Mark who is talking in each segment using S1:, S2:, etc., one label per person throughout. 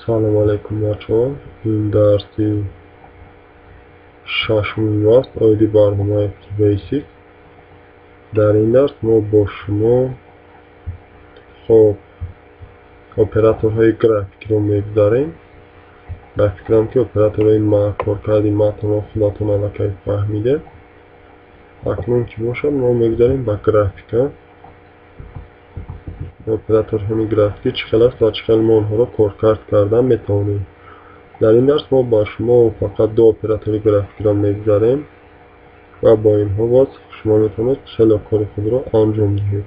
S1: Салом алейкум, бачаҳо. Ин дарси шашуми мост оиди барномаи Basic. Дар ин дарс мо бо шумо хоб операторҳои графикиро мегузарем. Ба фикрам, ки операторҳои коркарди матнро худатон аллакай фаҳмидед. Акнун ки бошад, мо мегузарем ба графика. Операторҳои графикӣ чӣ хел аст ва чӣ хел мо онҳоро коркард кардан метавонем. Дар ин дарс мо ба шумо фақат ду оператори графикиро мегузарем ва бо инҳо боз шумо метавонед хеле кори худро анҷом диҳед.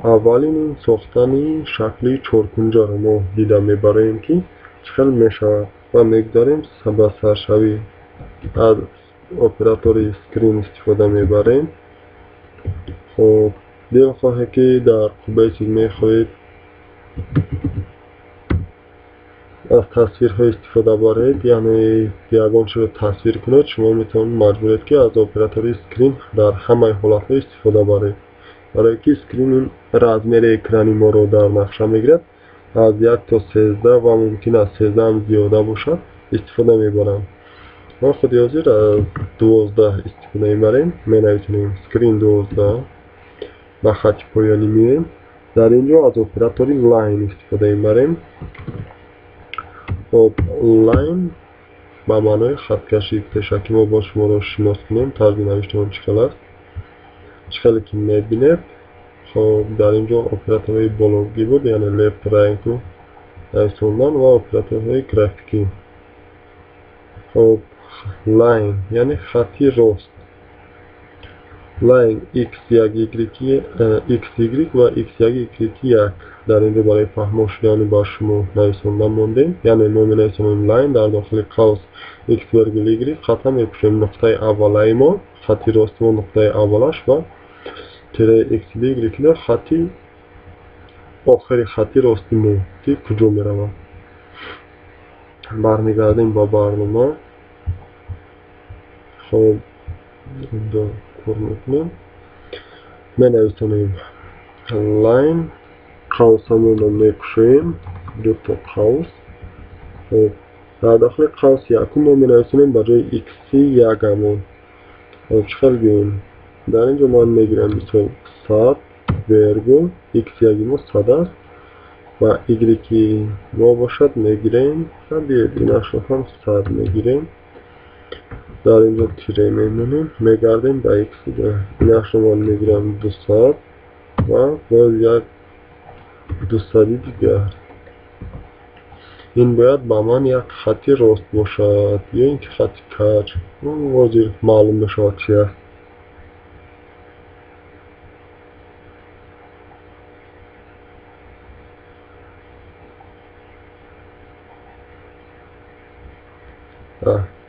S1: Аввалин ин сохтани шакли чоркунҷаро мо дида мебароем, ки чӣ хел мешавад, ва мегузарем ба саршавӣ, аз оператори screen истифода мебарем. Хоб, дилхоҳе ки дар QBasic мехоҳед аз тасвирҳо истифода баред, яъне ягон чизро тасвир кунед, шумо метавонед, маҷбуред, ки аз оператори screen дар ҳамаи ҳолатҳо истифода баред, барое ки screen ин размери экрани моро дар нақша мегирад, аз 1 то 13 ва мумкин аз 13 ҳам зиёда бошад истифода мебаранд. Мо худи ҳозир аз 12 истифода мебарем. Менависем screen 12, ба хати поёнӣ меоем. Дар ин ҷо аз оператори line истифода мебарем. Хоб, line ба маънои хаткашӣ. Пешакӣ мо бо шуморо шинос кунем, тарзи навишти он чӣ хел аст. Чӣ хеле ки мебинед, хоб, дар ин ҷо операторҳои бологӣ буд, яъне left, right нависондан ва операторҳои графикӣ. Хоб, line яъне хати рост. Line x1 y, xy ва x1 y1 дар ин ҷо барои фаҳмо шудани ба шумо нависонда мондем. Яъне мо менависонем line, дар дохили қавс x вергул y, хата мепӯшем, нуқтаи аввалаи мо, хати рости мо, нуқтаи аввалаш, ва тире x y, хати охири хати рости мо ки куҷо меравад. Бармегардем ба барнома. Хоб, инҷо кор мекунем, менависонем line, қавсамонро мекушоем, дуто қавс. Хоб, дар дохили қавс якум мо менависонем ба ҷои икси ягамон. Хоб, чӣ хел гӯем? Дар ин ҷо ман мегирам, мисол, 100 вергул, икс яги мо 100 аст ва игреки мо бошад мегирем, биёед, инашро ҳам 100 мегирем. Дар ин ҷо тире мемонем, мегардем ба икси, инашро ман мегирам 200 ва боз як 200-и дигар. Ин бояд ба ман як хати рост бошад ё ин ки хати каҷ, ҳозир маълум мешавад чи аст.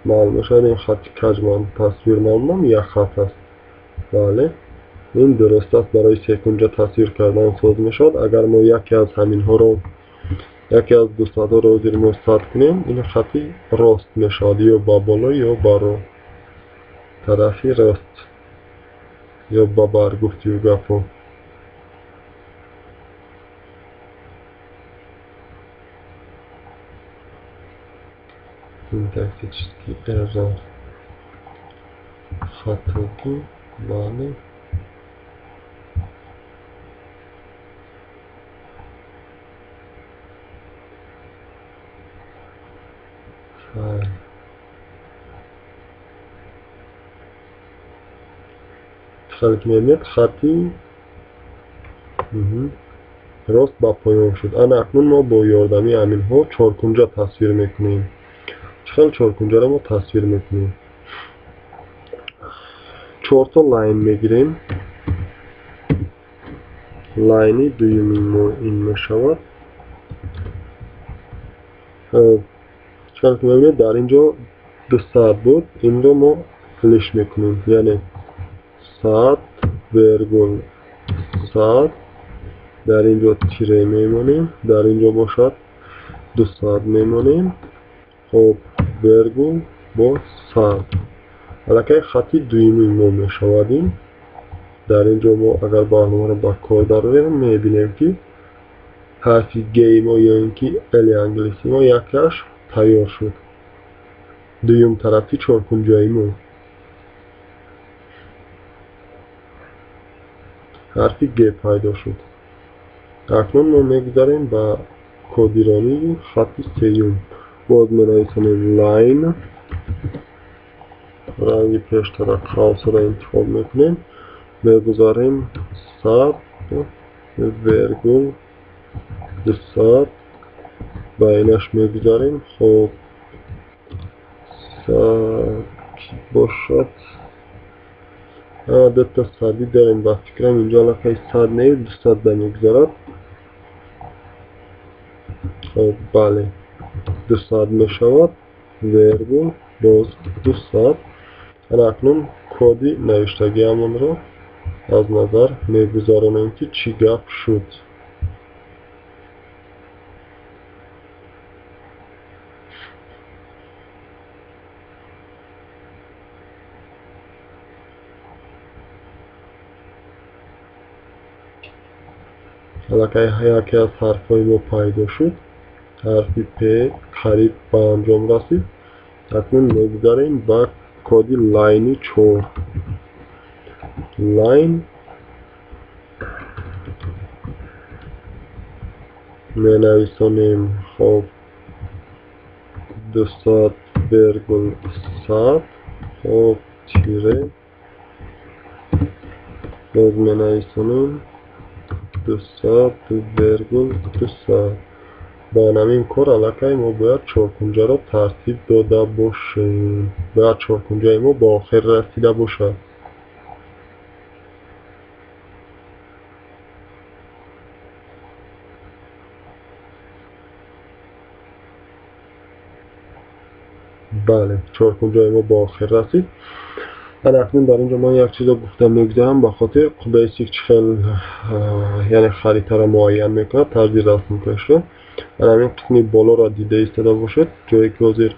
S1: Маълум мешавад, ин хати каҷ ман тасвир намудам, як хат аст. Бале, ин дуруст аст, барои секунҷа тасвир кардан соз мешавад. Агар мо яке аз ҳаминҳоро, яке аз дусадҳоро ҳозир мо 100 кунем, ин хати рост мешавад, ё ба боло, ё ба тарафи рост, ё ба бар гуфтию гапҳо. Синтаксический error, хатогӣ. Бале, файл хеле ки мебинед, хати рост ба поён шуд. Ана акнун мо бо ёрдамии ҳаминҳо чоркунҷа тасвир мекунем. Чӣ хел чоркунҷаро мо тасвир мекунем? Чорто line мегирем. Line и дуюми мо ин мешавад. Чӣ хел ки мебинед, дар ин ҷо 200 буд, инро мо лиш мекунем, яъне 100 вергул 100, дар ин ҷо тире мемонем, дар ин ҷо бошад 200 мемонем. Хоб, вергул бо 100, аллакай хати дуюми мо мешавад ин. Дар ин ҷо мо агар барномаро ба кор дарорем, мебинем, ки Ҳарфи Г мо ё ин ки Л англисӣ мо якаш тайёр шуд. Дуюм тарафи чоркунҷаи мо ҳарфи Г пайдо шуд. Акнун мо мегузарем ба кодиронии хатти сеюм. Боз менависонем line, ранги пештара қавсро интихоб мекунем, мегузарем 100 вергул 200, ба инаш мегузарем. Хоб, 100 бошад, дута сади дорем, ба фикрам инҷо аллакай 100 не, 200 да мегузарад. Хоб, бале, 200 мешавад, вергул боз 200. Ана акнун коди навиштагиамонро аз назар мегузаронем, ки чӣ гап шуд. Аллакай яке аз ҳарфҳои мо пайдо шуд. Ҳарфи П қариб ба анҷом расид. Акнун мегузарем ба коди line 4. Line менависонем, хоб, 200 вергул 100, хоб, тире, боз менависонем 200 вергул 200. Ба ҳамин кор аллакай мо бояд чоркунҷаро тартиб дода бошем. Бояд чоркунҷаи мо ба охир расида бошад. Бале, чоркунҷаи мо ба охир расид. Ана акнун дар инҷо ман як чизо гуфта мегузарам, ба хотир QBasic чӣ хел, яъне харитаро муайян мекунад, тарзи расмкашро. Ана ҳамин қисми болоро дида истода бошед, ҷое ки ҳозир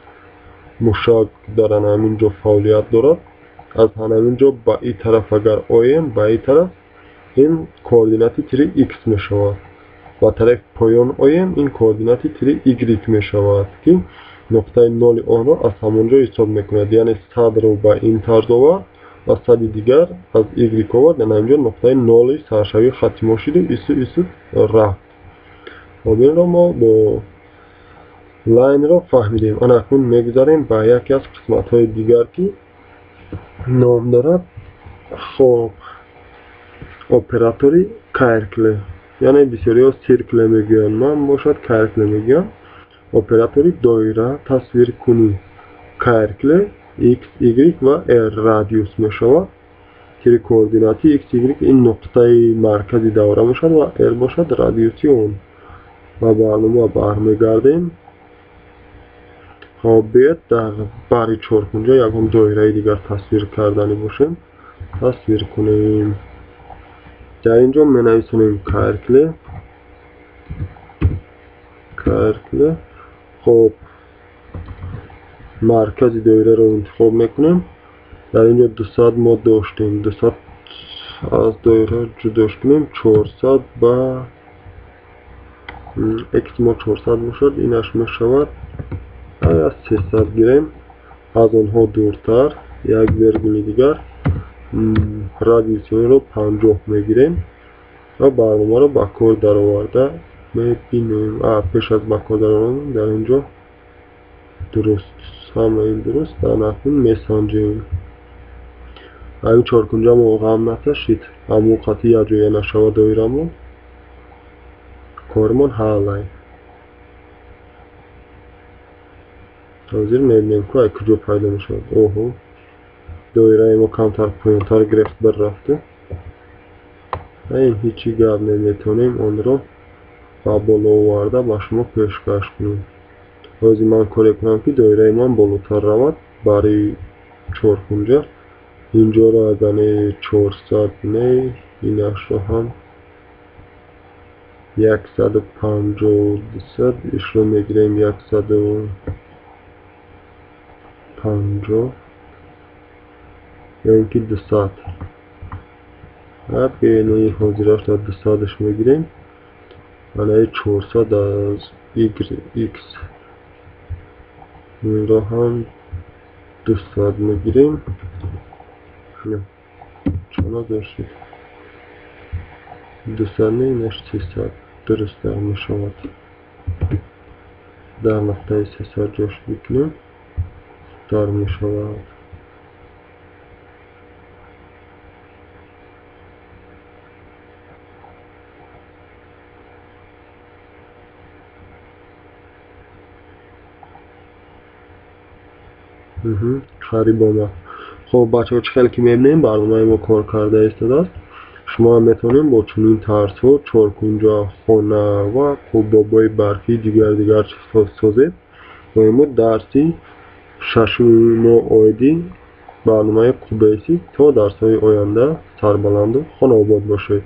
S1: мушак дар ана ҳамин ҷо фаъолият дорад. Аз ҳамин ҷо ба ин тараф агар оем, ба ин тараф ин координати тири x мешавад. Ба тарафи поён оем, ин координати тири y мешавад, ки нуқтаи ноли онро аз ҳамон ҷо ҳисоб мекунад. Яъне 100-ро ба ин тарз овард ва 100-и дигар аз y овард. Ана ҳамин ҷо нуқтаи ноли саршавии хатти мо шуду ису ису рафт. Хоб, инро мо бо line-ро фаҳмидем. Ана акнун мегузарем ба яке аз қисматҳои дигар, ки ном дорад, хоб, оператори circle. Яъне бисёриҳо circle мегӯянд, ман бошад circle мегӯям. Оператори доира тасвиркунӣ. Circle x, y ва r радиус мешавад. Тири координати x, y ин нуқтаи маркази давра мешавад ва r бошад радиуси он. Ба барнома бармегардем. Хоб, биёед дар бари чоркунҷа ягон доираи дигар тасвир кардани бошем. Тасвир кунем. Дар ин ҷо менависонем circle, circle. Хоб, маркази доираро интихоб мекунем. Дар ин ҷо 200 мо доштем. 200 аз доира ҷудош кунем. 400 ба x мо 400 бошад, инаш мешавад аз 300 гирем, аз онҳо дуртар як вергули дигар, радиуси онро 50 мегирем ва барномаро ба кор дароварда мебинем. Пеш аз ба кор даровардан дар ин ҷо дуруст, ҳама ин дуруст. Ана акнун месанҷем. Ҳамин чоркунҷа мо ғам наташид, ҳамон қатъи якҷоя нашавад доирамон, кормон ҳаллай. Ҳозир мебинем, ку ай куҷо пайдо мешавад. Оҳо, доираи мо камтар поёнтар гирифт бір рафта. Ин ҳечи гап наметавонем онро ба боло оварда ба шумо пешкаш кунем. Ҳозир ман коре кунам, ки доираи ман болотар равад барои чоркунҷа. Инҷоро агар не 400 не, инашро ҳам 150 200, ишро мегирем 150 ё ин ки 200. Ҳозираш дар 200-аш мегирем. Анаи 400 аз y x инро ҳам 200 мегирем. Чанд ҳазор шуд? 200 не, инаш 300 дурусттар мешавад. Дар нуқтаи 300 ҷош бикунем, хубтар мешавад. Қариб омад. Хоб бачаҳо, чӣ хеле ки мебинем, барномаи мо кор карда истодааст. Шумо ҳам метавонед бо чунин тарзҳо чоркунҷа, хона ва қубобҳои барфӣ, дигар дигар чизҳо созед. Ва ин дарси шашуми мо оиди барномаи QBasic. То дарсҳои оянда сарбаланду хонаобод бошед.